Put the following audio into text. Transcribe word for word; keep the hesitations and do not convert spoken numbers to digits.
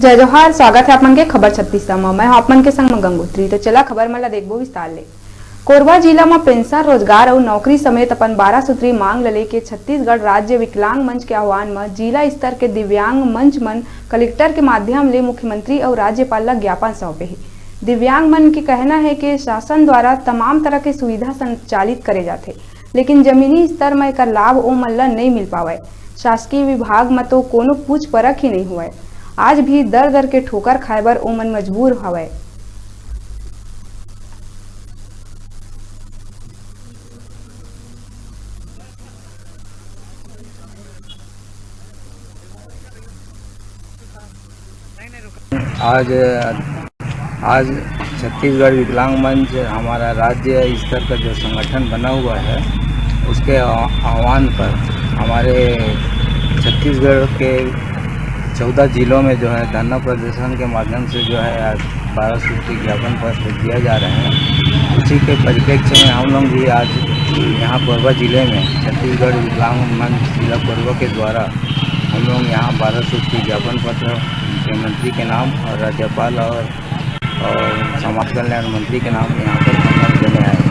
जय जोहार, स्वागत है आप मन के खबर छत्तीस म। मैं हूं आप मन के संग म गंगोत्री। तो चला खबर मन ला देखबो विस्तार ले। कोरबा जिला म पेंशन, रोजगार अउ नौकरी समेत अपन बारह सूत्री मांग ल लेके छत्तीसगढ़ राज्य विकलांग मंच के आह्वान म जिला स्तर के दिव्यांग मंच मन कलेक्टर के माध्यम ले मुख्यमंत्री अउ राज्यपाल ल ज्ञापन सौंपे हे। दिव्यांग मन के कहना हे कि शासन द्वारा तमाम तरह के सुविधा संचालित करे जाथे, लेकिन जमीनी स्तर म एकर लाभ ओमन ल नइ मिल पावय। शासकीय विभाग म तो कोनो पूछ परख ही नइ होवय। आज भी दर-दर के ठोकर खाए बर ओमन मजबूर हवय। आज, आज छत्तीसगढ़ विकलांग मंच हमारा राज्य स्तर का जो संगठन बना हुआ है, उसके आह्वान पर हमारे छत्तीसगढ़ के चौदह जिलों में जो है धरना प्रदर्शन के माध्यम से जो है आज बारह सूत्री ज्ञापन पत्र दिया जा रहे हैं। उसी के परिप्रेक्ष्य में हम लोग भी आज यहाँ कोरबा जिले में छत्तीसगढ़ विकलांग मंच जिला कोरबा के द्वारा हम लोग यहाँ बारह सूत्री ज्ञापन पत्र मुख्यमंत्री के नाम और राज्यपाल और, और समाज कल्याण मंत्री के नाम यहाँ पर धरना देने आए।